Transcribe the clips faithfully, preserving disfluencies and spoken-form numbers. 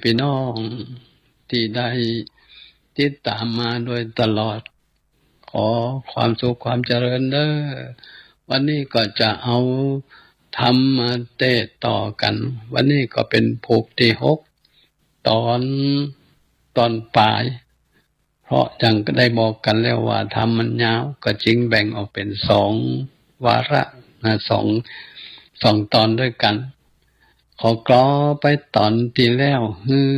พี่น้องตี้ได้ติดต๋ามมาโดยตลอด ขอความสุขความเจริญเด้อ วันนี้ก็จะเอาธรรมมาเตะต่อกั๋น วันนี้ก็เป๋นผูกตี้หก ต๋อน ต๋อนป๋าย เพราะอย่างได้บอกกั๋นแล้วว่าธรรมมันยาว ก็จึงแบ่งออกเป๋นสองวาระนะ สอง สองต๋อนด้วยกั๋น ขอกล่าวไปต๋อนตี้แล้ว หื้อ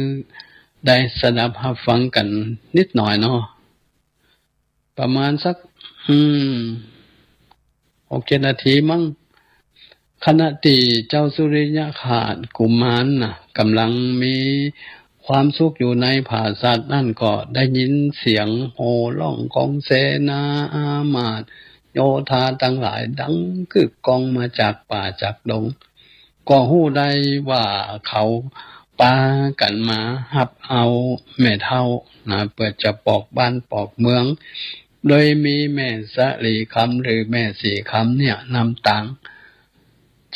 ได้สดับฮับฟังกั๋นนิดหน่อยเนาะ ประมาณสัก อืม หกเจ็ดนาทีมั้ง ขณะตี้เจ้าสุริยคราสกุมารน่ะ ก่ำลังมีความสุขอยู่ในผาสัตว์นั้น ก็ได้ยินเสียงโห่ฮ้องของเสนาอามาตย์โยธาตังหลายดังกึกก้องมาจากป่าจากดง ก็ฮู้ได้ว่าเขาปากั๋นมาฮับเอาแม่เฒ่านะ เปื้อจะปอกบ้านปอกเมือง โดยมีแม่สะหลีคำหรือแม่ศรีคำเนี่ยนำตาง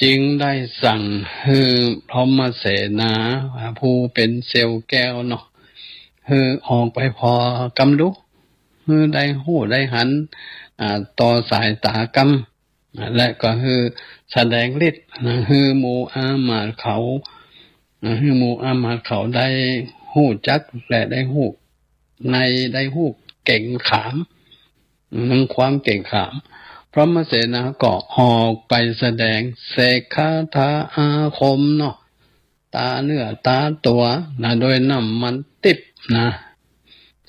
จึงได้สั่งหื้อพรหมเสนา ผู้เป๋นเสี้ยวแก้วเนาะ หื้อออกไปผ่อกำดู หื้อได้ฮู้ได้หัน อ่า ต่อสายต๋ากำ และก็หื้อแสดงฤทธิ์นะ หื้อหมู่อามาตย์เขา นะ หื้อหมู่อามาตย์เขาได้ฮู้จักและได้ฮู้ใน ได้ฮู้เก๋งขาม ในความเก๋งขาม พรหมเสนาก็ออกไปแสดงเสกคาถาอาคมเนาะ ต๋าเนื้อต๋าตั๋วนะ โดยน้ำมันติ๊บนะ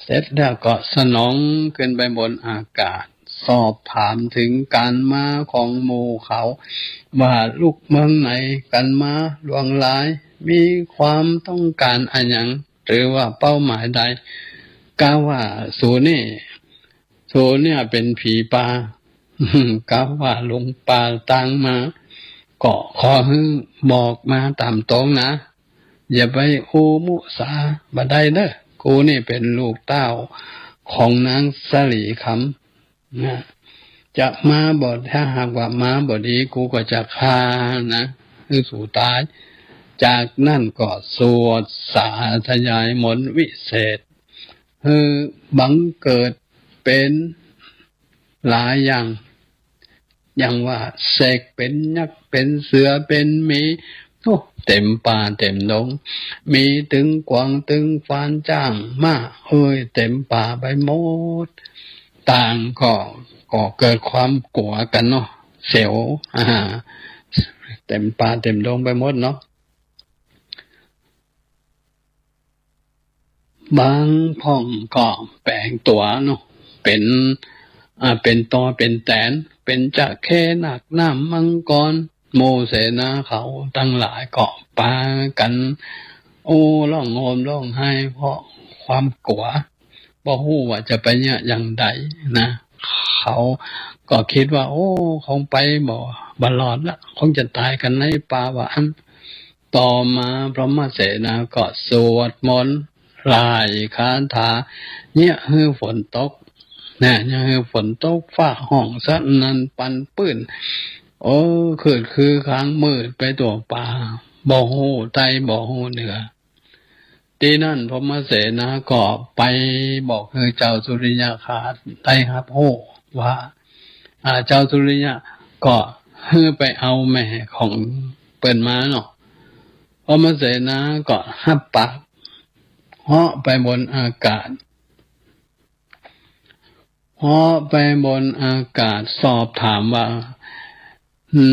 เสร็จแล้วก็สนองขึ้นไปบนอากาศ สอบถามเถิงก๋านมาของหมู่เขา ว่าลุเมืองไหนกั๋นมาล่วงลาย มีความต้องก๋านอะหยัง หรือว่าเป้าหมายใด กาว่าสูนี่ สูเนี่ยเป๋นผีป่า กาว่าหลงป่าตางมา ก็ขอหื้อบอกมาต๋ามตรงนะ อย่าไปอู้มุสาบ่ได้เน่อ กูนี่เป๋นลูกเต้าของนางสะหลีคำนะ จะมาบ่ ถ้าหากว่ามาบ่ดี กูก็จะฆ่านะ หื้อสูต๋าย จากนั้นก็สวดสาธยายมนต์วิเศษ หื้อบังเกิดเป๋นหลายอย่าง อย่างว่าเสกเป๋นยักษ์ เป๋นเสือ เป๋นหมี โอ้ เต๋มป่าเต๋มดง มีตึงกวางตึงฟานจ้างม้า เฮ้ย เต๋มป่าไปหมด ต่างก็ ก็เกิดความกั๋วกั๋นเนาะ เสียว อ่า เต๋มป่าเต๋มดงไปหมดเนาะ บางพ่องก็แป๋งตั๋วเนาะ เป๋น อ่า เป๋นตอเป๋นแตน เป๋นจระเข้ นาค น้ำ มังกร หมู่เสนาเขาตังหลายก็ปากั๋น โอ้ ฮ้องโฮมฮ้องไห้เพราะความกั๋ว บ่ฮู้ว่าจะไปเยียะอย่างใดนะ เขาก็กึ๊ดว่า โอ้ คงไปบ่ บ่รอดละ คงจะต๋ายกั๋นในป่าว่าอั้น ต่อมาพรหมเสนาก็สวดมนต์ ร่ายคาถา เยียะหื้อฝนตก นะ เยียะหื้อฝนตก ฟ้าฮ้องสนั่นปั่นปื้น โอ้ ครึ้ดครื้อค้างมืดไปทั่วป่า บ่ฮู้ใต้บ่ฮู้เหนือ ตี้นั้นพรหมเสนาก็ไปบอกหื้อเจ้าสุริยคราสได้ฮับฮู้ว่า อ่า เจ้าสุริยะก็หื้อไปเอาแม่ของเปิ้นมาเนาะ พรหมเสนาก็ฮับปาก เหาะไปบนอากาศ เหาะไปบนอากาศ สอบถามว่า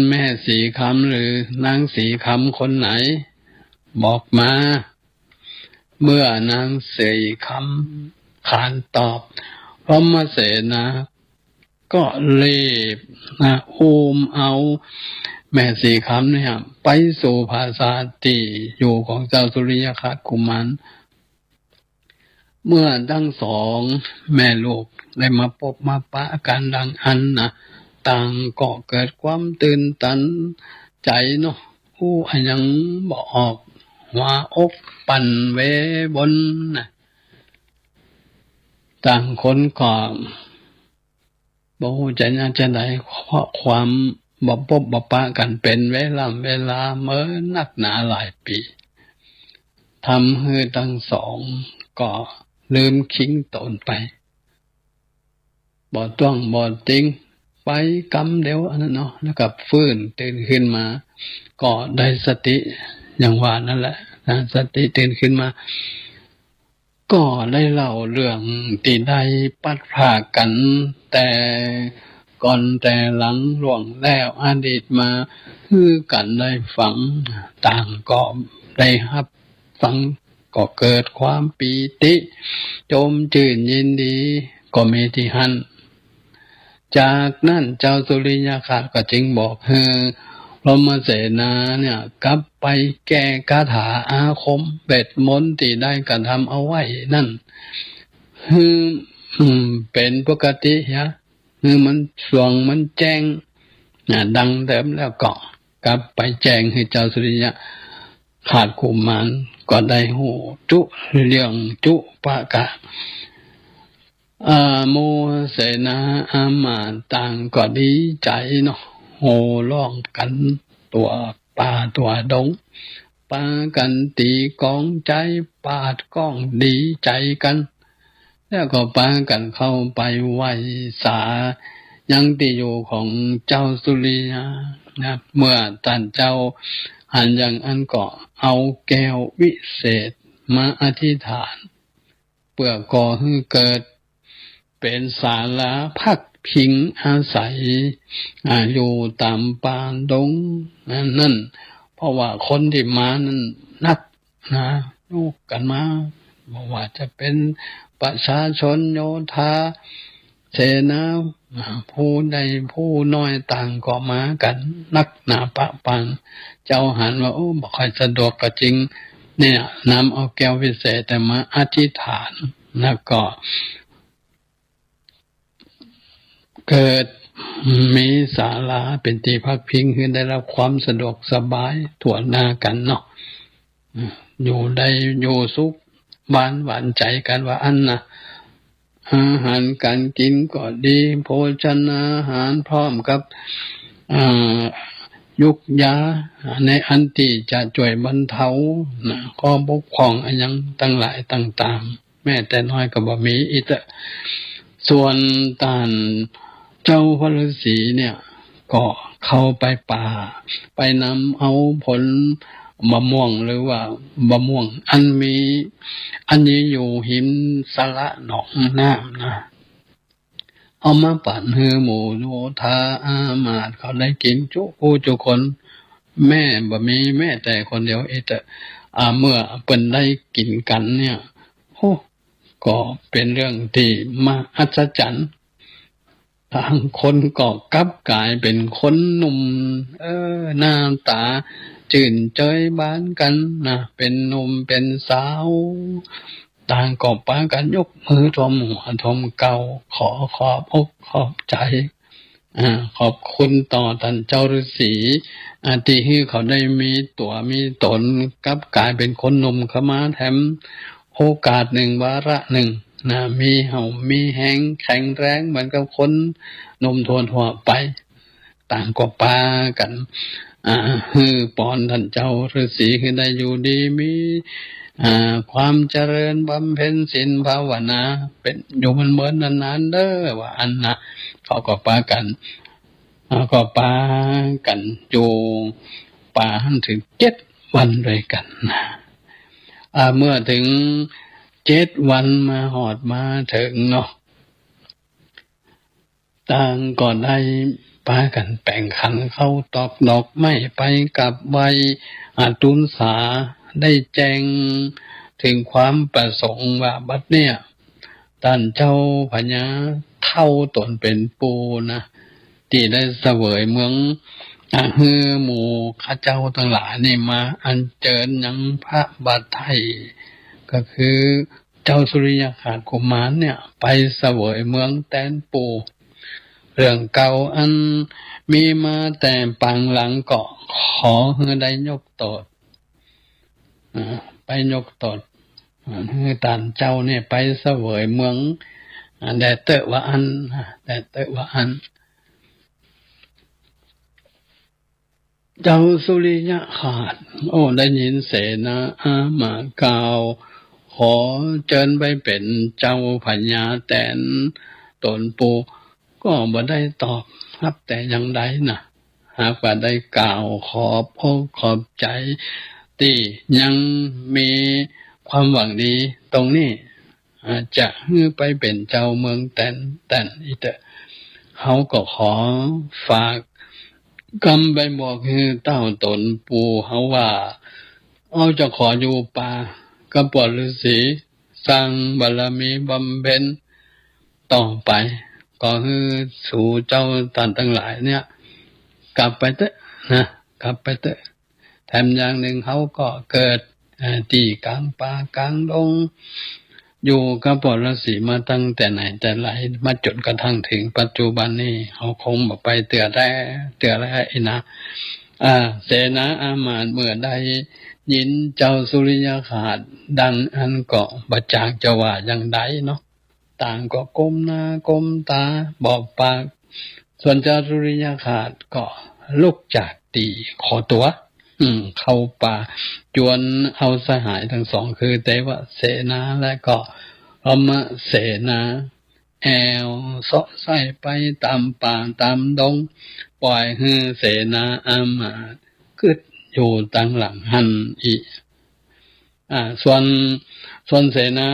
แม่ศรีคำหรือนางศรีคำคนไหน บอกมา เมื่อนางศรีคำขานตอบ พรหมเสนาก็รีบนะ อุ้มเอาแม่ศรีคำเนี่ย ไปสู่ผาสาตี้อยู่ของเจ้าสุริยคราสกุมาร เมื่อตังสองแม่ลูกได้มาปบมาปะกั๋นดังอั้นนะ ต่างก็เกิดความตื่นตันใจ๋เนาะ อู้อะหยังบ่ออก หัวอกปั่นเววนนะ ต่างคนก็บ่ฮู้จะเยียะจะใด เพราะความบ่ปบบ่ปะกั๋นเป๋นเวล่ำเวลาเมินนักหนาหลายปี๋ ทำหื้อตังสองก็ลืมคิงต๋นไป บ่ต้วงบ่ติง ไปกำเดียวอันนั้นเนาะ แล้วก็ฟื้นตื่นขึ้นมา ก็ได้สติ อย่างว่านั่นแหละนะ สติตื่นขึ้นมา ก็ได้เล่าเรื่องตี้ได้พลัดพรากกั๋น แต่ก่อนแต่หลังล่วงแล้วอดีตมา หื้อกั๋นได้ฟัง ต่างก็ได้ฮับฟัง ก็เกิดความปีติ จมจื้นยินดี ก็มีตี้หั้น จากนั้นเจ้าสุริยคราชก็จึงบอกหื้อพรหมเสนาเนี่ย กลับไปแก้คาถาอาคมเวทมนตร์ตี้ได้กระทำเอาไว้นั้น หื้อ อืม เป๋นปกติเหีย หื้อมันส่วงมันแจ้ง อ่า ดังเดิม แล้วก็กลับไปแจ้งหื้อเจ้าสุริยคราชกุมาร ก็ได้ฮู้จุเรื่องจุปะกะ อ่า หมู่เสนาอามาตย์ต่างก็ดีใจ๋เนาะ โห่ร้องกั๋น ตั๋วป่าตั๋วดง ปากั๋นตี๋ก๋องใจ๋ ปาดก้องดีใจ๋กั๋น แล้วก็ปากั๋นเข้าไปไหว้สายังตี้อยู่ของเจ้าสุริยะนะ เมื่อต้านเจ้าหันอย่างอั้นก็เอาแก้ววิเศษมาอธิษฐาน เปื้อก่อหื้อเกิดเป๋นศาลาพักพิงอาศัย อ่า อยู่ต๋ามป่าดงนั้น เพราะว่าคนตี้มานั้นนักนะ ลุกกั๋นมา บ่ว่าจะเป๋นประชาชน โยธา เสนา อ่า ผู้ใหญ่ผู้น้อยต่างก็มากั๋นนักหนาปะปาง เจ้าหันว่า โอ้ บ่ค่อยสะดวกก็จริง เนี่ย นำเอาแก้ววิเศษเนี่ยมาอธิษฐาน แล้วก็ เกิดมีศาลาเป๋นตี้พักพิง หื้อได้ฮับความสะดวกสบายทั่วหน้ากั๋นเนาะ อยู่ได้อยู่สุข บานหวานใจ๋กั๋นว่าอั้นนะ อาหารก๋านกิ๋นก็ดี โภชนาหารพร้อมกับ อ่า ยุกยาในอันตี้จะจ้วยบรรเทานะ ข้อบกพร่องอะหยังตังหลายต่างๆ แม้แต่น้อยก็บ่มีอีกเต๊อะ ส่วนต้านเจ้าพระฤๅษีเนี่ย ก็เข้าไปป่า ไปนำเอาผลมะม่วง หรือว่ามะม่วงอันมี อันนี้อยู่หิมสระหนองน้ำนะ เอามาปั๋นหื้อหมู่โยธาอามาตย์เขาได้กิ๋นจุผู้จุคน แม้บ่มีแม้แต่คนเดียวอีกเต๊อะ อ่า เมื่อเปิ้นได้กิ๋นกั๋นเนี่ย โอ้ ก็เป๋นเรื่องตี้มหัศจรรย์ ต่างคนก็กลับก๋ายเป๋นคนหนุ่ม เออ หน้าต๋าจื้นเจยบานกั๋นนะ เป๋นหนุ่มเป๋นสาว ต่างก็ปากั๋นยกมือถ่วมหัวถ่วมเก้า ขอขอบอกขอบใจ๋ อ่า ขอบคุณต่อต้านเจ้าฤๅษี อ่า ตี้หื้อเขาได้มีตั๋วมีต๋น กลับก๋ายเป๋นคนหนุ่มเข้ามาแถมโอกาสนึ่งวาระนึ่งนะ มีเหี่ยวมีแฮงแข็งแรงเหมือนกับคนหนุ่มทั่วๆ ไป ต่างก็ปากั๋น อ่า หื้อปอนต้านเจ้าฤๅษีหื้อได้อยู่ดีมี อ่า ความเจริญบำเพ็ญศีลภาวนา เป๋นอยู่มันเหมือนนานๆ เด้อ ว่าอั้นนะ เขาก็ปากั๋น เขาก็ปากั๋นอยู่ป่าหั้นเถิงเจ็ดวันด้วยกั๋นนะ อ่า เมื่อเถิงเจ็ดวันมาฮอดมาเถิงเนาะ ต่างก็ได้ปากั๋นแป๋งขันข้าวตอกดอกไม้ไปกราบไหว้ อ่า ตู๋นสา ได้แจ้งเถิงความประสงค์ว่าบัดเนี่ย ต้านเจ้าพญาเฒ่าต๋นเป๋นปู่นะ ตี้ได้เสวยเมือง อ่า หื้อหมู่ข้าเจ้าตังหลายนี่มาอัญเจิญยังพระบาทไถ่ ก็คือ เจ้าสุริยคราชกุมารเนี่ย ไปเสวยเมืองแตนปู่ เรื่องเก่าอันมีมาแต่ปางหลังก็ขอหื้อได้ยกโต้ษ อ่า ไปยกโต้ษ อ่า หื้อต้านเจ้าเนี่ยไปเสวยเมือง อ่า แด่เต๊อะว่าอั้น อ่า แด่เต๊อะว่าอั้น เจ้าสุริยคราส โอ้ ได้ยินเสนาอามาตย์กล่าว ขอเจิญไปเป๋นเจ้าพญาแตนต๋นปู่ ก็บ่ได้ตอบฮับแต่อย่างใดนะ หากว่าได้กล่าวขอบอกขอบใจ๋ตี้ยังมีความหวังดีตรงนี้ อาจจะหื้อไปเป๋นเจ้าเมืองแตน แตนอี้เต๊อะ เฮาก็ขอฝากกำไปบอกหื้อเต้าต๋นปู่เฮาว่า เฮาจะขออยู่ป่ากับปวดฤๅษี สร้างบารมีบำเพ็ญต่อไป ขอหื้อสูเจ้าต้านตังหลายเนี่ย กลับไปเต๊อะนะ กลับไปเต๊อะ แถมอย่างนึ่งเฮาก็เกิด เอ่อ ตี้ก๋างป่าก๋างดง อยู่กับปวดฤๅษีมาตั้งแต่ไหนแต่ไร มาจ๋นกระทั่งเถิงปัจจุบันนี้ เฮาคงบ่ไปเตื้อแต๊ เตื้อแต๊อี้นะ อ่า เสนาอามาตย์เมื่อได้ยินเจ้าสุริยคราสดังอั้นก็บ่จักจะว่าอย่างใดเนาะ ต่างก็ก้มหน้าก้มต๋าบ่ปาก ส่วนเจ้าสุริยคราสก็ลุกจากตี้ขอตั๋ว อืม เข้าป่า จวนเอาสหายตังสอง คือเตวเสนาและก็พรหมเสนา แอ่วเซาะไส้ไปต๋ามป่าต๋ามดง ป่อยหื้อเสนาอามาตย์กึ๊ดอยู่ตังหลังหั้นอี้ อ่า ส่วน ส่วนเสนา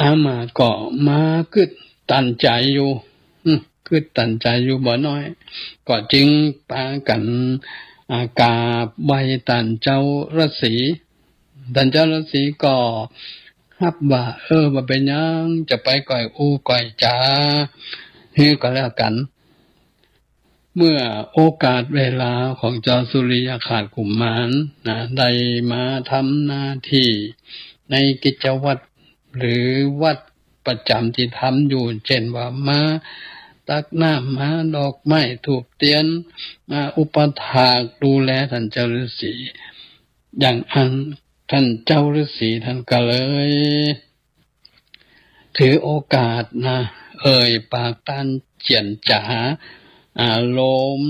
อามาตย์ก็มากึ๊ดตันใจ๋อยู่ อืม กึ๊ดตันใจ๋อยู่บ่น้อย ก็จึงปากั๋น อ่า กราบไหว้ต้านเจ้าฤๅษี ต้านเจ้าฤๅษีก็ฮับว่า เออ บ่เป๋นหยัง จะไปก้อยอู้ก้อยจ๋าหื้อก็แล้วกั๋น เมื่อโอกาสเวลาของเจ้าสุริยคราสกุมารนะ ได้มาทำหน้าตี้ในกิจวัตรหรือวัตรประจ๋ำตี้ทำอยู่ เจ้นว่ามาตักน้ำ มาดอกไม้ธูปเตียน มาอุปถากดูแลต้านเจ้าฤๅษี อย่างอั้นต้านเจ้าฤๅษีต้านก็เลย ถือโอกาสนะ เอ่ยปากต้านเจียรจ๋า อ่า โลม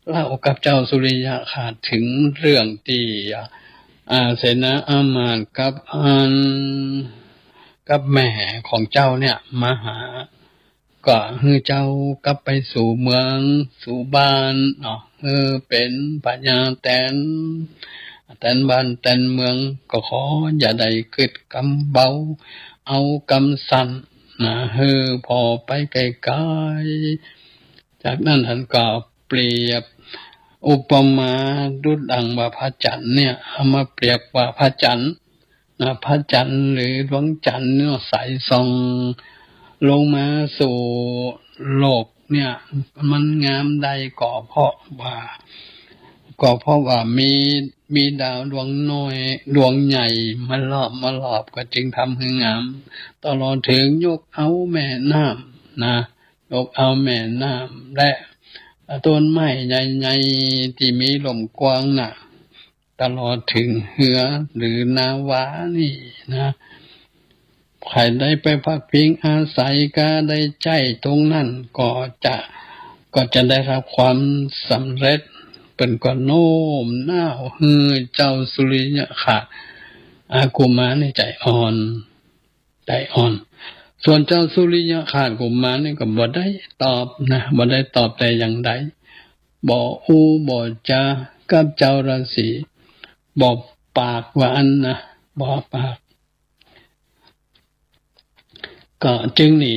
เล่ากับเจ้าสุริยคราสเถิงเรื่องตี้ อ่า เสนาอามาตย์กับอัน กับแม่ของเจ้าเนี่ยมาหา ก็หื้อเจ้ากลับไปสู่เมืองสู่บ้านเนาะ หื้อเป๋นพญาแตน แตนบ้านแตนเมือง ก็ขออย่าได้กึ๊ดกำเบา เอากำสั้นนะ หื้อผ่อไปไก๋ๆ จากนั้นต้านก็เปรียบอุปมาดุจดังว่าพระจันทร์เนี่ย เอามาเปรียบว่าพระจันทร์ นะ พระจันทร์หรือดวงจันทร์เนี่ยใสส่องลงมาสู่โลกเนี่ย มันงามได้ก็เพราะว่า ก็เพราะว่ามี มีดาวดวงน้อยดวงใหญ่มาล้อม มาล้อม ก็จึงทำหื้องาม ตลอดเถิงยกเอาแม่น้ำนะ ยกเอาแม่น้ำและต้นไม้ใหญ่ๆ ตี้มีล่มกว้างน่ะ ตลอดเถิงเฮือหรือนาวานี่นะ ใผได้ไปพักพิงอาศัยก็ได้ใจ๊ตรงนั้นก็จะ ก็จะได้ฮับความสำเร็จ เปิ้นก็โน้มน้าวหื้อเจ้าสุริยคราส อ่า กุมารนี่ใจ๋อ่อน ใจ๋อ่อน ส่วนเจ้าสุริยคราสกุมารนี่ก็บ่ได้ตอบนะ บ่ได้ตอบแต่อย่างใด บ่อู้บ่จ๋ากับเจ้าฤๅษี บ่ปากว่าอั้นนะ บ่ปาก ก็จึงหนี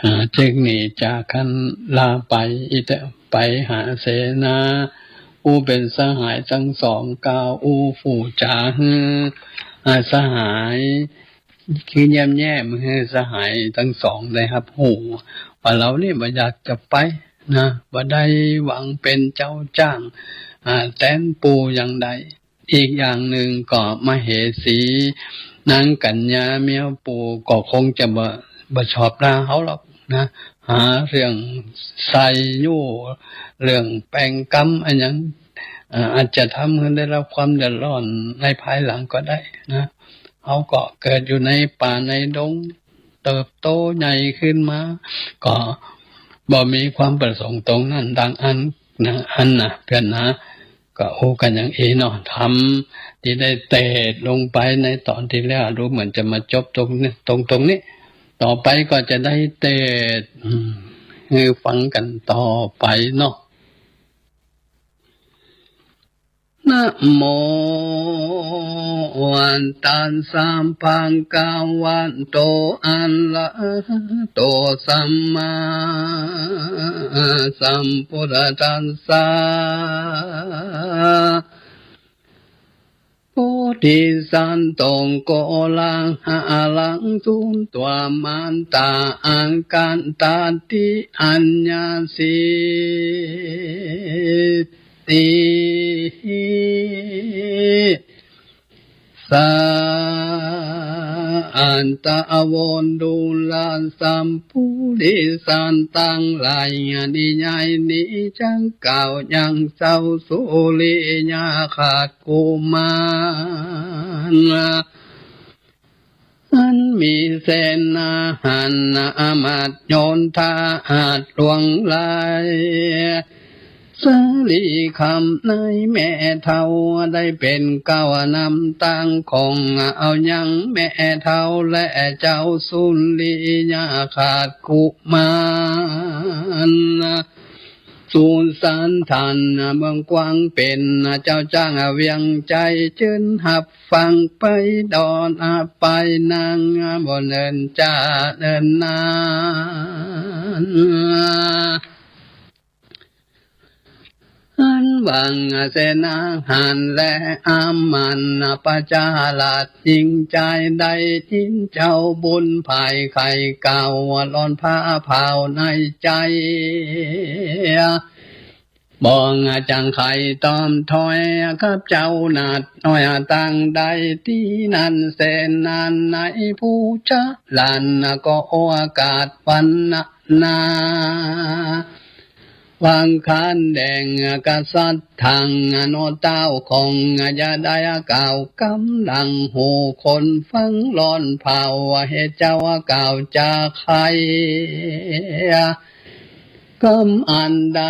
อ่า จึงหนีจากหั้นลาไป อี้เต๊อะ ไปหาเสนา อู้เป๋นสหายตังสอง กล่าวอู้ฟู่จ๋าหื้อ อ่า สหาย คือแย้มๆ หื้อสหายตังสองได้ฮับฮู้ว่าเฮานี่บ่อยากจะไปนะ บ่ได้หวังเป๋นเจ้าจ้าง อ่า แตนปู่อย่างใด อีกอย่างนึ่งก็มเหสี นางกัญญาเมียปู่ก็คงจะบ่ บ่ชอบหน้าเฮาหรอกนะ หาเรื่องใส่ยู้ เรื่องแป๋งกำอะหยัง อ่า อาจจะทำหื้อได้ฮับความเดือดร้อนในภายหลังก็ได้นะ เฮาก็เกิดอยู่ในป่าในดง เติบโตใหญ่ขึ้นมา ก็บ่มีความประสงค์ตรงนั้น ดังอั้นนะ อั้นนะ เปื้อนนะ ก็อู้กั๋นอย่างอี้เนาะ ธรรมตี้ได้เตสน์ลงไปในต๋อนตี้แล้ว ดูเหมือนจะมาจบตรงนี้ ตรง ตรงนี้ ต่อไปก็จะได้เตสน์ อืม หื้อฟังกั๋นต่อไปเนาะ นะโม ตัสสะ ภะคะวะโต อะระหะโต สัมมาสัมพุทธัสสะ โพธิสัตว์ตงโกราหะรัง สุณตวา มันตา อะคันตะ ติ อัญญาสิทธิ สา อัตถะ โวดุละ สัพพุริสะตังหลาย นิยายนี้จักกล่าวยังเจ้าสุริยะขัตติกุมาร อันมีเสนาหาญ อมาตย์โยธา อาจหลวงหลาย สาลีคำในแม่เฒ่า ได้เป๋นก้าวนำตางของ เอายังแม่เฒ่าและเจ้าสุริยะขัตติกุมาร สุสันธานเมืองกว้างเป๋น เจ้าจ้างเวียงใจ๋ เจิญฮับฟังไปดอนไปนาง บ่เนินจ้าเนินนาน อันว่าเสนาหาญและอามาตย์ ประชาราษฎร์หญิงจาย ได้ยินเจ้าบุญภายใค่กล่าว หล่อนผ่าผาวในใจ๋ บ่จักใค่ตอบถ้อย กับเจ้านาดน้อยตางใด ตี้นั้นเสนาหาญในผู้จรัญ ก็โอวาทวันนา นา วางคานแด่งกษัตริย์ ตางโน้นเต้าของ อย่าได้กล่าวกำดัง หูคนฟังหล่อนผ่า เหตุเจ้ากล่าวจาใค่ กำอันใด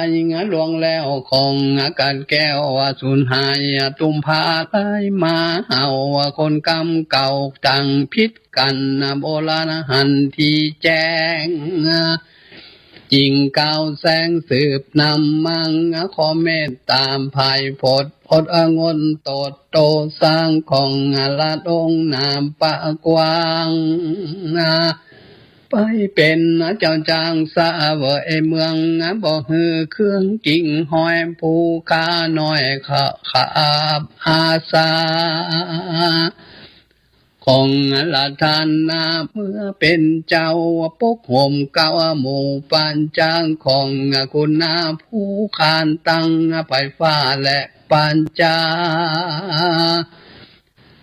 ล่วงแล้วของ กัดแก้วสูญหาย ตุมพาลายมาเห่า คนกำเก่าต่างผิดกั๋น โบราณหันทีแจ้ง จึงกล่าวแสงสืบนำมา ขอเมตต๋าภายโผด อดองนโตษโตสร้างของ ละดงนาปะกว้าง ไปเป๋นเจ้าจ้างเสวยเมือง บ่หื้อเคืองกิ่งห้อย ผู้ข้าน้อยขะ ขาบอาสา ของละทานา เมื่อเป๋นเจ้าปกโฮมเกล้า หมู่ปัญจางของคุณนา ผู้ขานตังไปฟ้าและปัญจา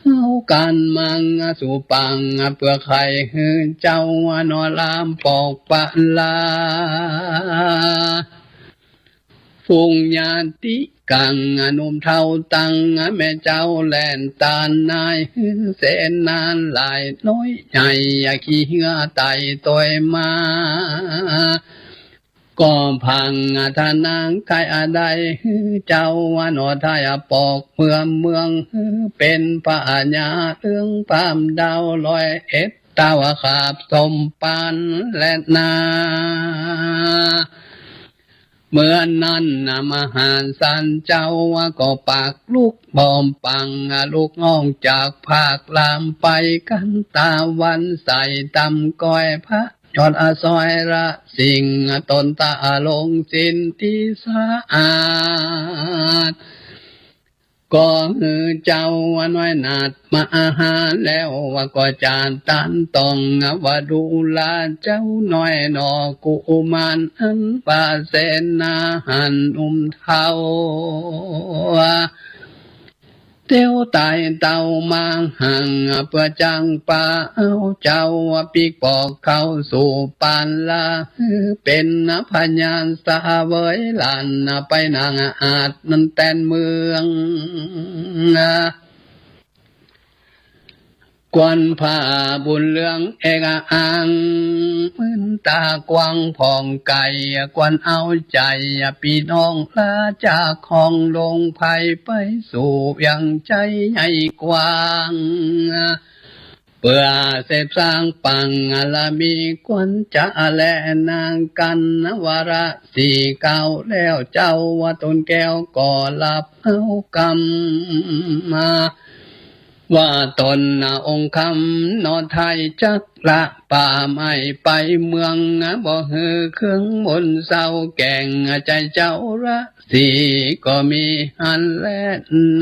เอาการมังสู่ปัง เปื้อใค่หื้อเจ้าหนอลามปอกปะลา ฝูงญาติกังหนุ่มเฒ่าตังแม่เจ้าแล่นตานนาย หื้อเสนาหลายน้อยใหญ่ ขี่เฮือไต่ตวยมา ก็พังทนางใค่อาได้ หื้อเจ้าหนอไทยปอกเมืองเมือง หื้อเป๋นพญาเรื่องปามดาวร้อยเอ็ด เต้าขาบสมปานและนา เมื่อนั้นนะมหาสันเจ้าก็ปากลุกบอมปัง ลุกออกจากภาคลามไป กันตาวันใสตำก้อยพระยอดอซอยละสิ่ง ตนตาลงสินที่สะอาด ก็หื้อเจ้าน้อยนาดมาอาหารแล้ว ว่าก็จาดตันต้อง ว่าดูราเจ้าน้อยหนอกุมาร อันว่าเสนาหาญหนุ่มเฒ่า เตียวตายเต้ามาหัง เปื้อจักปาเอาเจ้าปิ๊กปอกเข้าสู่ปานละ หื้อเป๋นพญาเสวยหลาน ไปนั่งอาดนั้นแตนเมือง ควรผ้าบุญเหลืองเอกอัง มื่นต๋ากว้างผ่องไก ควรเอาใจ๋ปี้น้องลาจากห้องลงไพไปสู่เวียงชัยใหญ่กว้าง เปื้อเสพสร้างปังบารมี ควรจะแลนางกันวาระสี่เก้า แล้วเจ้าว่าต๋นแก้วก็รับเอากำมา ว่าต๋นองค์คำหน่อไทย จักละป่าไม้ไปเมือง บ่หื้อเครื่องมนต์เศร้าแก่ง ใจ๋เจ้าราศีก็มีหั้นแล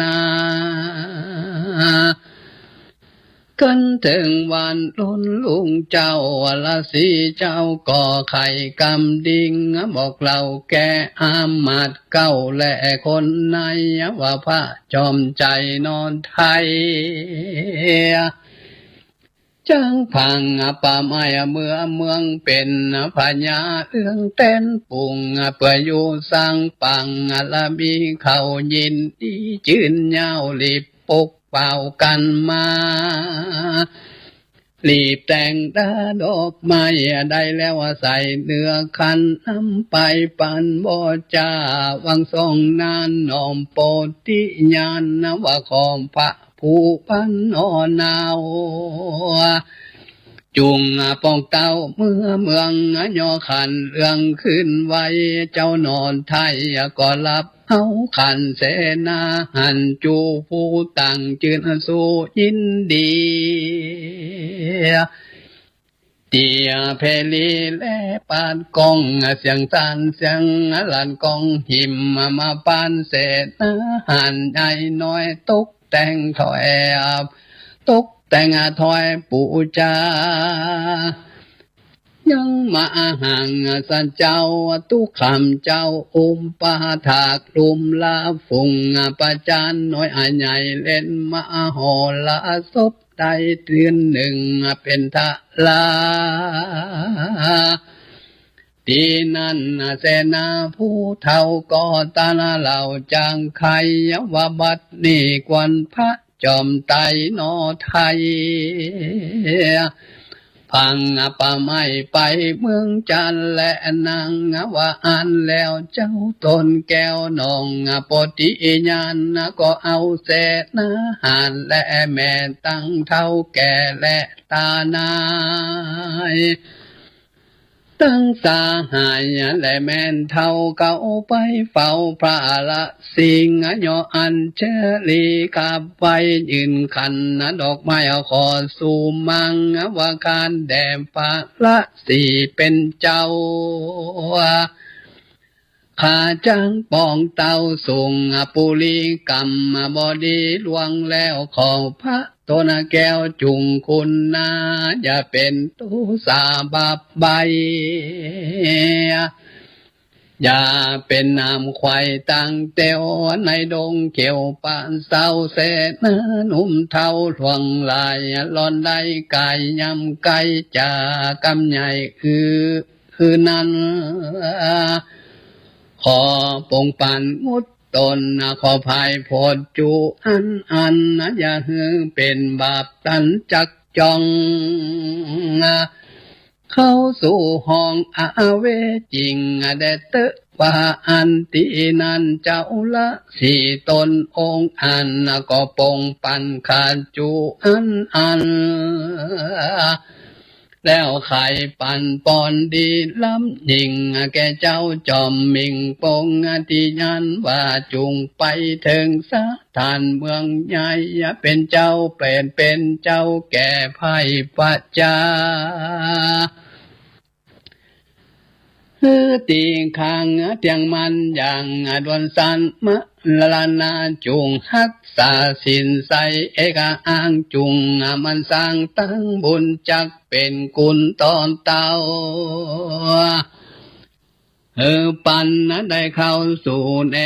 นา กั๋นเถิงวันล้นลุงเจ้า ราศีเจ้าก็ไขกำดิ่ง บอกเล่าแก่อามาตย์เก้า และคนใน ว่าพระจอมชัยหน่อไทย จักพังป่าไม้เมือง เมืองเป๋นพญาเอื้องแตนปุง เปื้ออยู่สร้างปังบารมี เขายินดีจื้นยาว รีบปกเป่ากั๋นมา รีบแต่งดาดอกไม้ ได้แล้วใส่เนื้อขัน นำไปปั๋นบู๋จา หวังส่งนานน้อมโปธิญาณ ว่าของพระผู้พันหน่อหนาว จุ่งปองเต้าเมือเมือง ย่อขันเอื้องขึ้นไว้ เจ้าหน่อไทยก็รับเอาขันเสนาหัน จูผู้ตั้งจื้นสู้ยินดี เตียเพลีและปาดก้อง เสียงสรรเสียงลั่นก้องหิม มาปานเสนาหัน ใหญ่น้อยตกแต่งถ้อย ตกแต่งถ้อยปู๋จา ยังมหังสเจ้า ตุ๊กขำเจ้าอุปถาก ลุ่มลาฝูงประจาน น้อยอาใหญ่เล่นมโหรสพ ได้ตื่นนึ่งเป๋นทะลา ตี้นั้นเสนาผู้เฒ่าก็ตระเล่าจางไข ว่าบัดนี้ควรพระจอมไตรหน่อไทย พังป่าไม้ไปเมืองจันทน์ และนางว่าอั้นแล้ว เจ้าต๋นแก้วน้องโปธิญาณ ก็เอาเสนาหัน และแม่ตังเฒ่าแก่และต๋านาย ตังสหายและแม่เฒ่า เข้าไปเฝ้าพระราศี ย่ออัญเชลีกราบไหว้ ยื่นขันดอกไม้ขอสู่มัง ว่าขานแด่พระราศีเป๋นเจ้า ข้าจักปองเต้าสูงปุริกรรมบดี ล่วงแล้วขอพระต๋นแก้วจุ่งคุณนา อย่าเป๋นโตษาบาปใบ้ อย่าเป๋นน้ำไขว่ตังเตียว ในดงเขียวป่าเศร้า เสนาหนุ่มเฒ่าหลวงหลาย หล่อนได้ก๋ายยำไกลจากกำใหญ่คือ คือนั้น ขอปงปันงดต๋น ขอภายโผดจุอันอัน อย่าหื้อเป๋นบาปตันจักจ้อง เข้าสู่ห้องอเวจี๋ง แด่เต๊อะว่าอั้น ตี้นั้นเจ้าราศีต๋นองค์อั้น ก็ปงปันขาดจุอันอัน แล้วไขปั๋นปอนดีล้ำยิ่ง แก่เจ้าจอมมิ่งปงอธิญาณ ว่าจุ่งไปเถิงสถานเมืองใหญ่ เป๋นเจ้าเป๋น เป๋นเจ้าแก่ไพร่ประจา หื้อตี้ขังเตี้ยงมั่นอย่างด่วนสัน มรณาจุ่งฮักษาศีลใส เอกอังจุ่งมันสร้างตั้งบุญ จักเป๋นกุณต่อเต้า หื้อปันได้เข้าสู่เน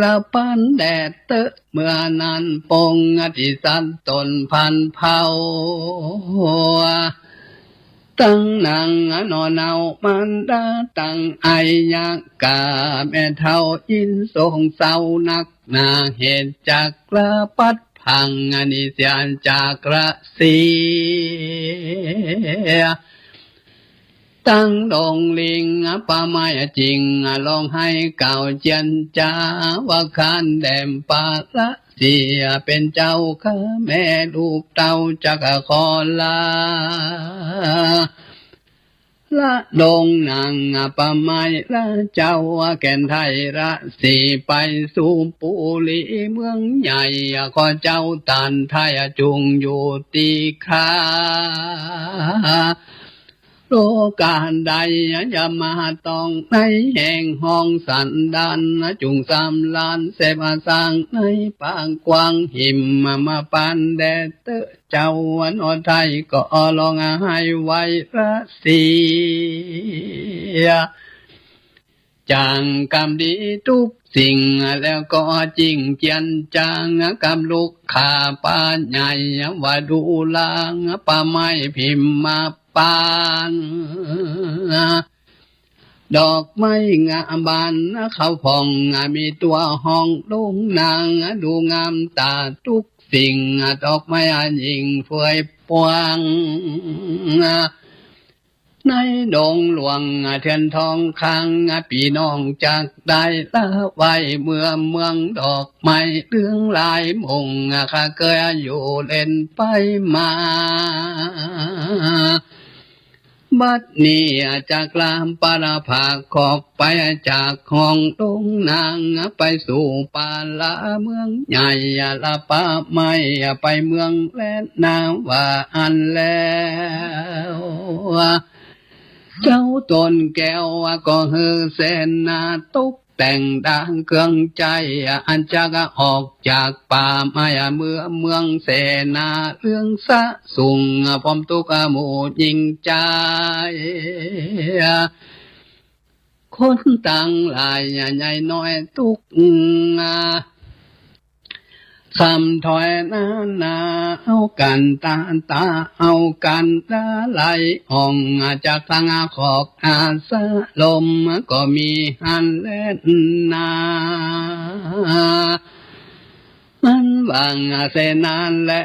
รพันแดดเต๊อะ เมื่อนั้นปงอธิสัตว์ต๋นพันเผ่า ตังนางหน่อเนามัณฑา ตังไอยกาแม่เฒ่า ยินโศกเศร้านักหนา เหตุจักรพรรดิผ ตังนิเสียจากราศี ตังดงลิงป่าไม้จิ่ง ร้องไห้กล่าวเจียนจ๋า ว่าข้านแด่มป่าราศี เป๋นเจ้าข้าแม่ลูกเต้าจักขอลา ละดงนางป่าไม้ละเจ้า แก่นไทยราศี ไปสู่ปุรีเมืองใหญ่ ขอเจ้าต้านไทยจุ่งอยู่ตี้ข้า โลกาใดอย่ามาต้องในแห่งห้องสันดาน จุ่งสำราญเสพสังในป่ากว้าง หิมมาปานแดดเต๊อะ เจ้าหนอไทยก็ร้องไห้ไหว้ราศี จ๋างกำดีทุกสิ่ง แล้วก็จิ่งเจียนจ๋ากับลูกข้าป่าใหญ่ ว่าดูแลป่าไม้พิมมาปาน ดอกไม้งามบานเข้าผ่อง มีตั๋วห้องดงนาง ดูงามต๋าทุกสิ่ง ดอกไม้ยิ่งเฟื่อยปวง ในดงหลวงเถื่อนทองคาง ปี้น้องจักได้ละไว้เมื่อเมืองดอกไม้เหลืองหลายมง ข้าเกยอยู่เล่นไปมา บัดนี้จักลาปราภาค ขอกไปจากห้องดงนาง ไปสู่ป่าละเมืองใหญ่ ละป่าไม้ไปเมืองแลนนาว่าอั้นแล้ว เจ้าต้นแก้วก็หื้อเสนาตกแต่งดางเครื่องใจ๊ อันจักออกจากป่าไม้เมือง เมืองเสนาเหลืองสะสุง พร้อมตุ๊กหมู่หญิงจาย คนตังหลายใหญ่น้อยตุ๊ก สำถ้อยนานา เอากั๋นต๋าต๋า เอากั๋นดาไหลอ่อง จากตังขอบอาสาลม ก็มีหั้นแลนา มันหว่างเสนาและ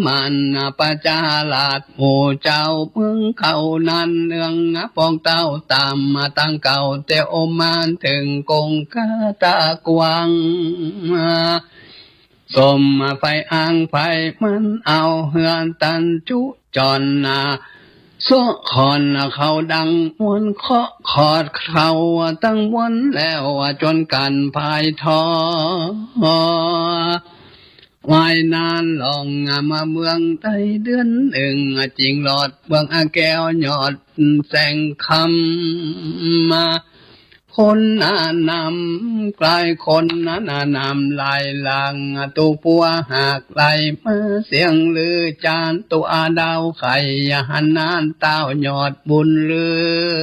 มันประชาราษฎร์ หมู่เจ้าเมืองเขานั้น เนืองปองเต้าต๋ามมาตั้งเก่า แต่โอมานเถิงกงกาตะกวาง สมไฟอ้างไฟมันเอาเฮือตันจุจรนา สะขอนเขาดังมวนเคาะขอดเขาตั้งมวนแล้ว จนกั๋นพายทอ วายนานล่องมาเมืองได้เดือนนึ่ง จิ่งหลอดเมืองแก้วยอดแสงคำ มา คนนำกลายคนนั้นนำหลายหลัง ตุ๊กปัวหากไหลมาเสียงลือจาน ตุ๊กดาวไข่หันนานเต้ายอดบุญเรื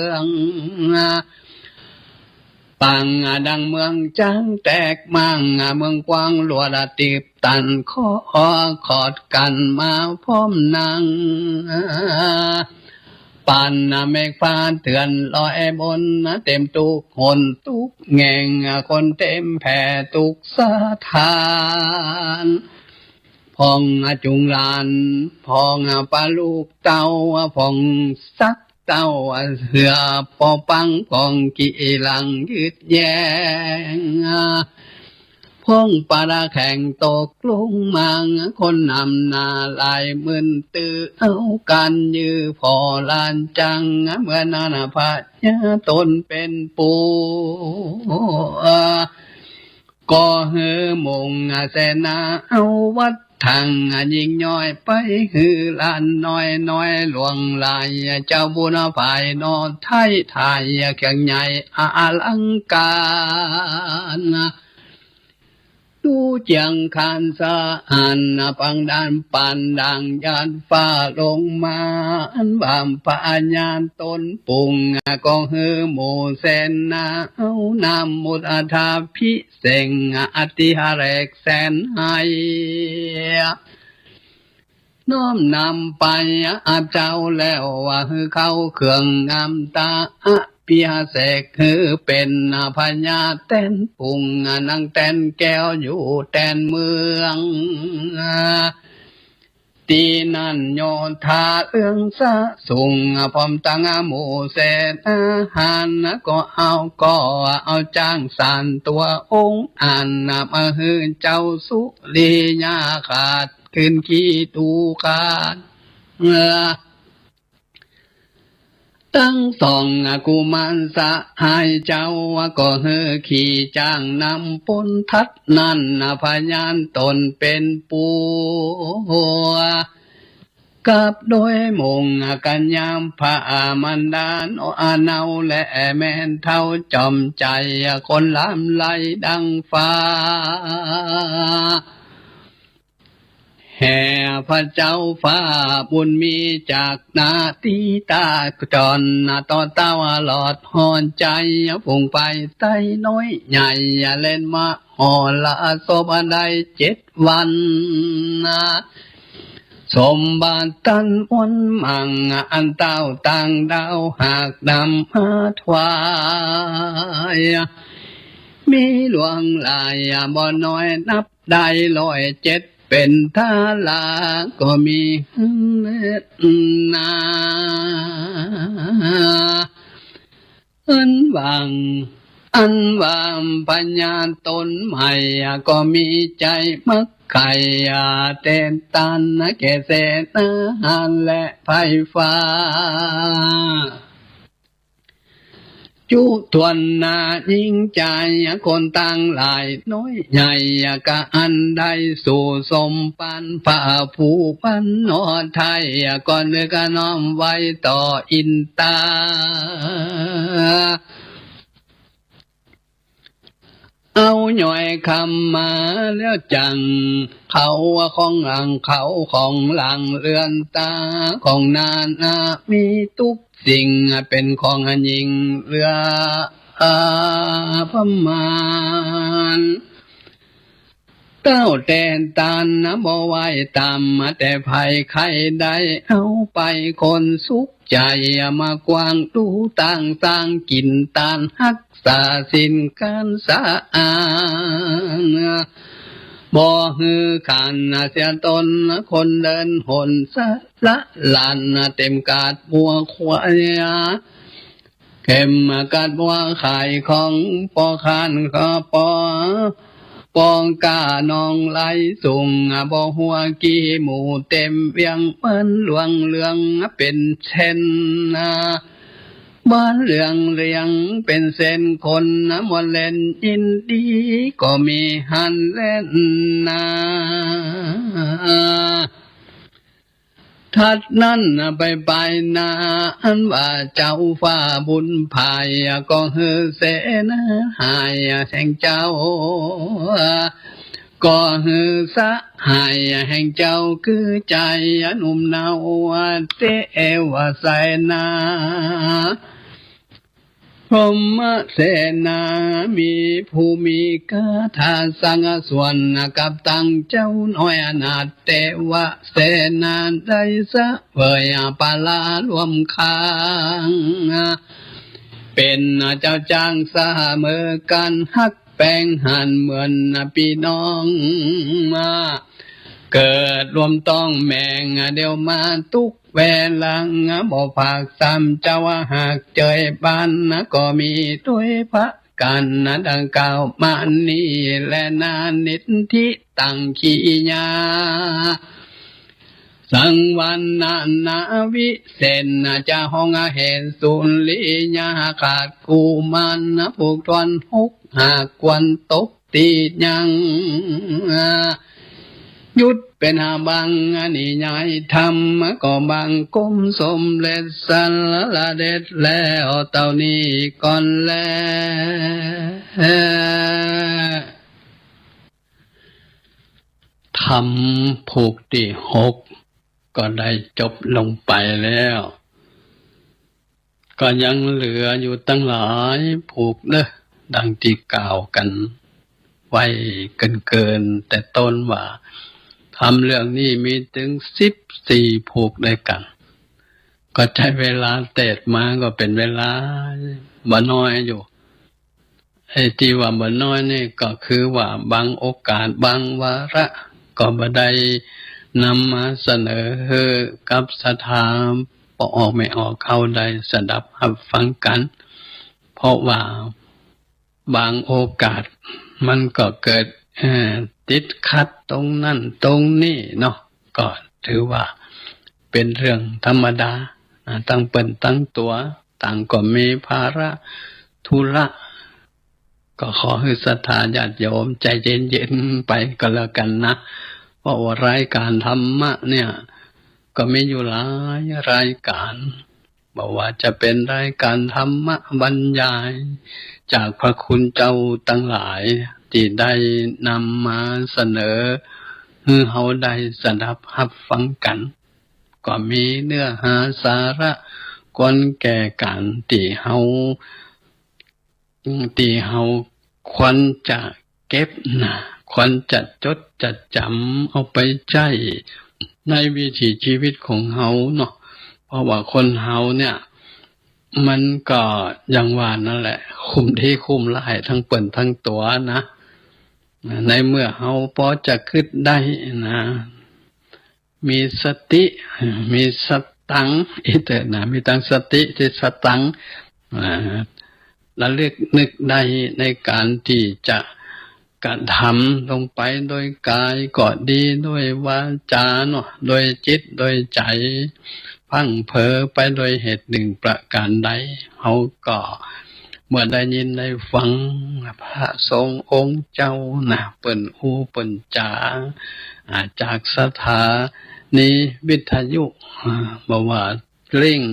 อง ปังดังเมืองจ๊างแตกมั่ง เมืองกว้างลวดติบตัน ขอขอดกั๋นมาพร้อมนาง ปันเมฆฟ้าเถื่อนลอยบน เต็มตุ๊กหนตุ๊กแหง่ง คนเต็มแผ่ตุ๊กสถาน พ่องจุงหลาน พ่องปะลูกเต้า พ่องสักเต้า เหือปอปัง พ่องกี่หลังยืดแย้ง พ่องปะละแข่งตกลงมัง คนนำหน้าหลายหมื่นตื้อเอากั๋นยื้อผ่อลานจัง เมื่อนั้นพญาต๋นเป๋นปู่ ก็หื้อมุ่งเสนาเอาวัดถัง ยิ่งย้อยไปหื้อหลานน้อย น้อยหลวงหลาย เจ้าบุญฝ่ายนอไทยไทย เครื่องใหญ่อลังก๋าน ดูเจียงคานสะอาด ปังดานปานดังหยาดฟ้าลงมา อันว่าพญาต๋นปุง ก็หื้อหมู่เสนาเอาน้ำมุทธาภิเษก อติหเรกแสนไฮ น้อมนำไปอับเจ้าแล้ว ว่าหื้อเข้าเครื่องงามตา เปียเสกหื้อเป๋นพญาแตนปุง นั่งแตนแก้วอยู่แตนเมือง ตี้นั้นโยธาเอื้องสะสุง พร้อมตังหมู่เสนาหาร ก็เอา ก็เอาจ๊างสามตั๋วองค์อั้น มาหื้อเจ้าสุริยคราสขึ้นขี่ดูก๋าน ตึงสองกุมารสหายเจ้า ก็หื้อขี่จ๊างนำป๋น ถัดนั้นพญาต๋นเป๋นปู่ กับโดยมุ่งกัญญาพระมารดา เนาะอาเนาและแม่เฒ่าจอมใจ๋ คนหลามไหลดังฟ้า แห่พระเจ้าฟ้าบุญมีจากนาตี้ตาจร ต่อเต้าหลอดฮอดใจ๋ ฝูงไปไต้น้อยใหญ่ เล่นมหรสพได้เจ็ดวัน สมบัติตันมวลมั่ง อันเต้าต่างดาวหากนำมาถวาย มีหลวงหลายบ่น้อยนับได้ร้อยเจ็ด เป๋นทาราก็มีหื้อแลนา อันว่า อันว่าพญาต๋นใหม่ก็มีใจ๋มักใค่ แตนตานแก่เสนาหารและไพร่ฟ้า จุถ้วนนาญิงจายคนตังหลายน้อยใหญ่ กะอันได้สู่สมปานพระผู้พันนอไทย ก็นึกน้อมไหว้ต่ออินตา เอาหย้อยคำมาแล้วจั่ง เขาของหลัง เขาของหลังเรือนตาของนานา มีตุ๊กสิ่งเป๋นของยิ่งเหลือประมาณ เต้าแตนตานบ่ไหว้ต๋าม แต่ใผใค่ได้เอาไปคนสุขใจ๋ มากว้างดูต่างสร้างกิ๋นตานฮักษาศีลก๋านสะอาด บ่หื้อขันเสียต๋นคนเดินหนสละหลั่น เต็มกาดบัวควาย เข็มกาดบัวขายของปอขานขอปอ ปองก้าน้องไหลสูง บ่หัวกี่หมู่เต็มเวียง เปิ้นหลวงเหลืองเป๋นเส้น บ้านเหลืองเหลืองเป๋นเส้น คนมวลเล่นยินดี ก็มีหั้นแลนา ถัดนั้นไปไปนา อันว่าเจ้าฟ้าบุญภาย ก็หื้อเสนาหายแห่งเจ้า ก็หื้อสหายแห่งเจ้า คือจายหนุ่มเนาเตวเสนา พรหมเสนา มีผู้มีคาถาสั่งสอน กับตังเจ้าน้อยอนาถเตวเสนา ได้เสวยปาราร่วมข้าง เป๋นเจ้าจ้างเสมอกั๋น ฮักแปงหันเหมือนปี้น้องมา เกิดร่วมต้องแมงเดี่ยวมาตุ๊ก แวหลังบ่ผากซ้ำ เจ้าหากเจยบ้านก็มีด้วยประก๋านดังกล่าวมานี้แลนา นิทธิตังขีญา สังวรรณนาวิเศษ จะฮ้องเหตุสุริยคราสกุมาร ผูกถ้วนหกหากควรตก ตี้ยังหยุดเป๋นหาบังนิยายธรรม ก็บังคมสมเร็จสรรเสด็จแล้วเต้านี้ก่อนแล ธรรมผูกตี้หก ก็ได้จบลงไปแล้ว ก็ยังเหลืออยู่ตั้งหลายผูกเน่อ ดังตี้กล่าวกั๋นไว้เกิ่นๆ แต่ต้นว่า ธรรมเรื่องนี้มีเถิงสิบสี่ผูกด้วยกั๋น ก็ใจ๊เวลาเตศน์มาก็เป๋นเวลาบ่น้อยอยู่ ไอ้ตี้ว่าบ่น้อยนี่ก็คือว่าบางโอกาส บางวาระก็บ่ได้นำมาเสนอหื้อกับศรัทธาป้อออกแม่ออกเฮาได้สดับฮับฟังกั๋น เพราะว่า บางโอกาสมันก็เกิด เอ่อ ติดขัดตรงนั้นตรงนี้เนาะ ก็ถือว่าเป๋นเรื่องธรรมดา อ่า ตังเปิ้นตังตั๋ว ต่างก็มีภาระธุระ ก็ขอหื้อศรัทธาญาติโยมใจ๋เย็นๆ ไปก็แล้วกั๋นนะ เพราะว่ารายการธรรมะเนี่ย ก็มีอยู่หลายรายการ บ่ว่าจะเป๋นรายการธรรมะบรรยายจากพระคุณเจ้าตังหลายตี้ได้นำมาเสนอหื้อเฮาได้สดับฮับฟังกั๋น ก็มีเนื้อหาสาระควรแก่ก๋านตี้เฮา ตี้เฮาควรจะเก็บนะ ควรจะจดจะจ๋ำเอาไปใจ๊ในวิถีชีวิตของเฮาเนาะ เพราะว่าคนเฮาเนี่ย มันก็อย่างว่านั่นแหละ คุ้มดีคุ้มร้ายตังเปิ้นตังตั๋วนะ ในเมื่อเฮาปอจะกึ๊ดได้นะ มีสติ มีสตังค์ อีเตอร์นะ มีตังสติตี้สตังค์ อ่า ระลึกนึกได้ในก๋านตี้จะกระทำลงไป โดยก๋ายก็ดี โดยวาจาเนาะ โดยจิต โดยใจ๋ พลั้งเผลอไปโดยเหตุหนึ่งประก๋านใด เฮาก็ เมื่อได้ยินได้ฟังพระสงฆ์องค์เจ้านะ เปิ้นอู้เปิ้นจ๋า อ่า จากสถานีวิทยุ อ่า บ่ว่าเล่ง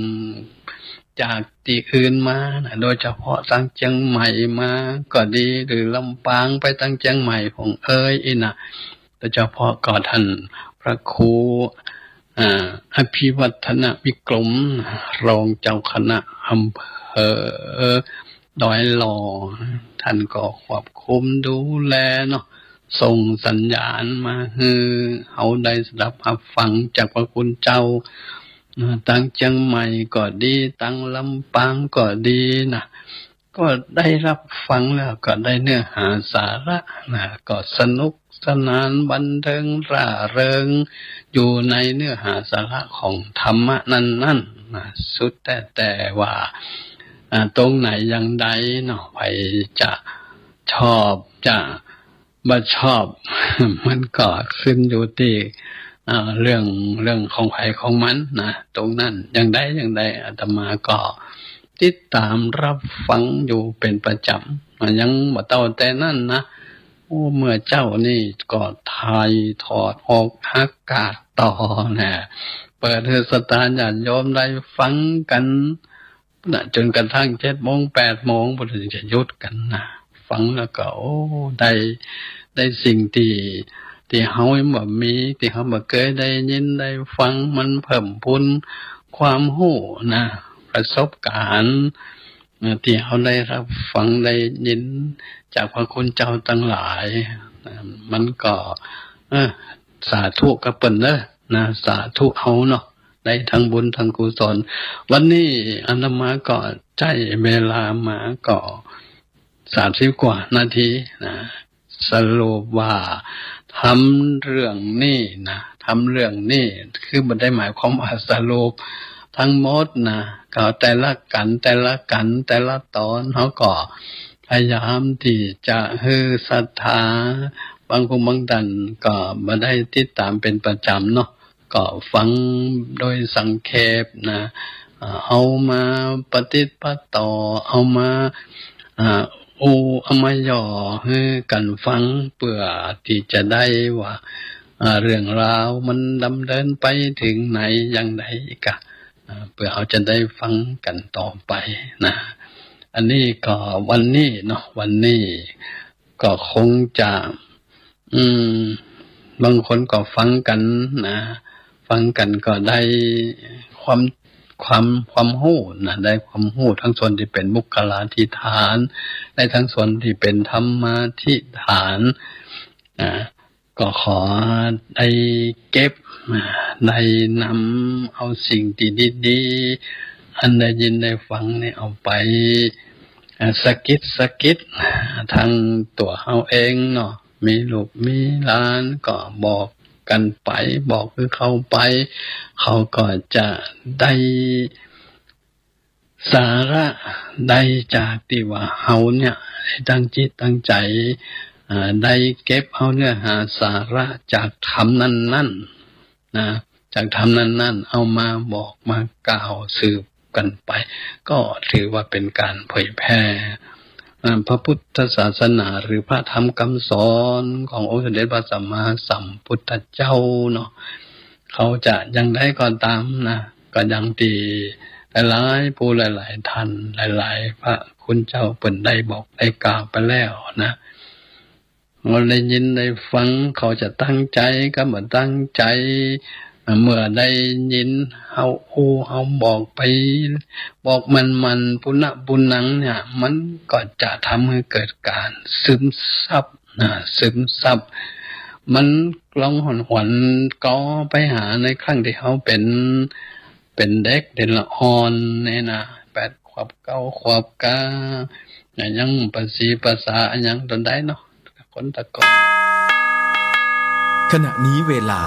จากตี้อื่นมานะ โดยเฉพาะตังเจียงใหม่มาก็ดี หรือลำปางไปตังเจียงใหม่พ่องเอยอี้นะ โดยเฉพาะก็ต้านพระครู อ่า อภิวัฒนวิกรม รองเจ้าคณะอำเภอดอยหล่อ ต้านก็ควบคุมดูแลเนาะ ส่งสัญญาณมาหื้อเฮาได้สดับฮับฟังจากพระคุณเจ้า อ่า ตังเจียงใหม่ก็ดี ตังลำปางก็ดีนะ ก็ได้ฮับฟังแล้วก็ได้เนื้อหาสาระนะ ก็สนุกสนานบันเทิงร่าเริงอยู่ในเนื้อหาสาระของธรรมะนั้นๆ นะ สุดแต๊ๆ ว่า อ่า ตรงไหนอย่างใดเนาะ ใผจะชอบจะบ่ชอบ มันก็ขึ้นอยู่ตี้ อ่า เรื่อง เรื่องของใผของมันนะ ตรงนั้นอย่างใดอย่างใด อาตมาก็ ติดตามฮับฟังอยู่เป๋นประจ๋ำ อ่า ยังบ่เต้าแต่นั้นนะ โอ้ เมื่อเจ๊านี่ก็ถ่ายทอดออกอากาศต่อนะ เปิดหื้อศรัทธาญาติโยมได้ฟังกั๋นนะ จ๋นกระทั่งเจ็ดโมงแปดโมง พุ้นจะหยุดกั๋นนะ ฟังแล้วก็ โอ้ ได้ ได้สิ่งตี้ ตี้เฮายังบ่มี ตี้เฮาบ่เกยได้ยินได้ฟัง มันเพิ่มพูนความฮู้นะ ประสบก๋ารณ์ เอ่อ ตี้เฮาได้ฮับฟังได้ยินจากพระคุณเจ้าตังหลาย เอ่อ มันก็ เออ สาธุกับเปิ้นเน้อนะ สาธุเอาเนาะ ได้ตังบุญตังกุศล วันนี้อาตมาก็ใจ๊เวลามาก็สามสิบกว่านาทีนะ สรุปว่าธรรมเรื่องนี้นะ ธรรมเรื่องนี้คือบ่ได้หมายความว่าสรุปตังหมดนะ ก็แต่ละกั๋น แต่ละกั๋น แต่ละต๋อน เฮาก็พยายามตี้จะหื้อศรัทธา บางคนบางต้านก็บ่ได้ติดต๋ามเป๋นประจ๋ำเนาะ ก็ฟังโดยสังเขปนะ อ่า เอามาปะติดปะต่อ เอามา อ่า อู้ เอามาย่อหื้อกั๋นฟัง เปื้อตี้จะได้ว่า อ่า เรื่องราวมันดำเนินไปเถิงไหนอย่างใดกะ อ่า เปื้อเฮาจะได้ฟังกั๋นต่อไปนะ อันนี้ก็วันนี้เนาะ วันนี้ก็คงจะ อืม บางคนก็ฟังกั๋นนะ ฟังกั๋นก็ได้ความ ความ ความฮู้นะ ได้ความฮู้ตังส่วนตี้เป๋นบุคลาธิฐาน ได้ตังส่วนตี้เป๋นธรรมาธิฐานนะ ก็ขอได้เก็บ อ่า ได้นำเอาสิ่งตี้ดีๆ อันได้ยินได้ฟังนี่เอาไป อ่า สะกิด สะกิด ตังตั๋วเฮาเองเนาะ มีลูกมีหลานก็บอกกั๋นไป บอกหื้อเขาไป เขาก็จะได้ สาระได้จากตี้ว่าเฮาเนี่ยได้ตั้งจิตตั้งใจ๋ อ่า ได้เก็บเอาเนื้อหาสาระจากธรรมนั้นๆ นะ จากธรรมนั้นๆ เอามาบอกมากล่าวสืบกั๋นไป ก็ถือว่าเป๋นก๋านเผยแผ่ อ่า พระพุทธศาสนาหรือพระธรรมกำสอนขององค์สมเด็จพระสัมมาสัมพุทธเจ้าเนาะ เขาจะอย่างใดก็ต๋ามนะ ก็อย่างตี้หลายๆ ผู้หลายๆ ท่าน หลายๆ พระคุณเจ้าเปิ้นได้บอกได้กล่าวไปแล้วนะ เมื่อได้ยินได้ฟังเขาจะตั้งใจ๋กับบ่ตั้งใจ๋ เมื่อได้ยินเฮาอู้เฮาบอกไป บอกมันๆ ปู้นะปู้นังเนี่ย มันก็จะทำหื้อเกิดก๋านซึมซับ นะ ซึมซับ มันลองหวนๆ ก็ไปหาในครั้งตี้เฮาเป๋น เป๋นเด็กเด็กละอ่อนเนี่ยนะ แปดขวบเก้าขวบกา ยังปะสีปะสาอะหยังต๋อนใดเนาะ คนตะกอน ขณะนี้เวลา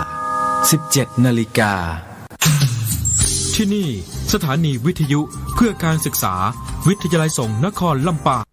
สิบเจ็ดนาฬิกา ที่นี่สถานีวิทยุเพื่อการศึกษา วิทยาลัยสงฆ์นครลำปาง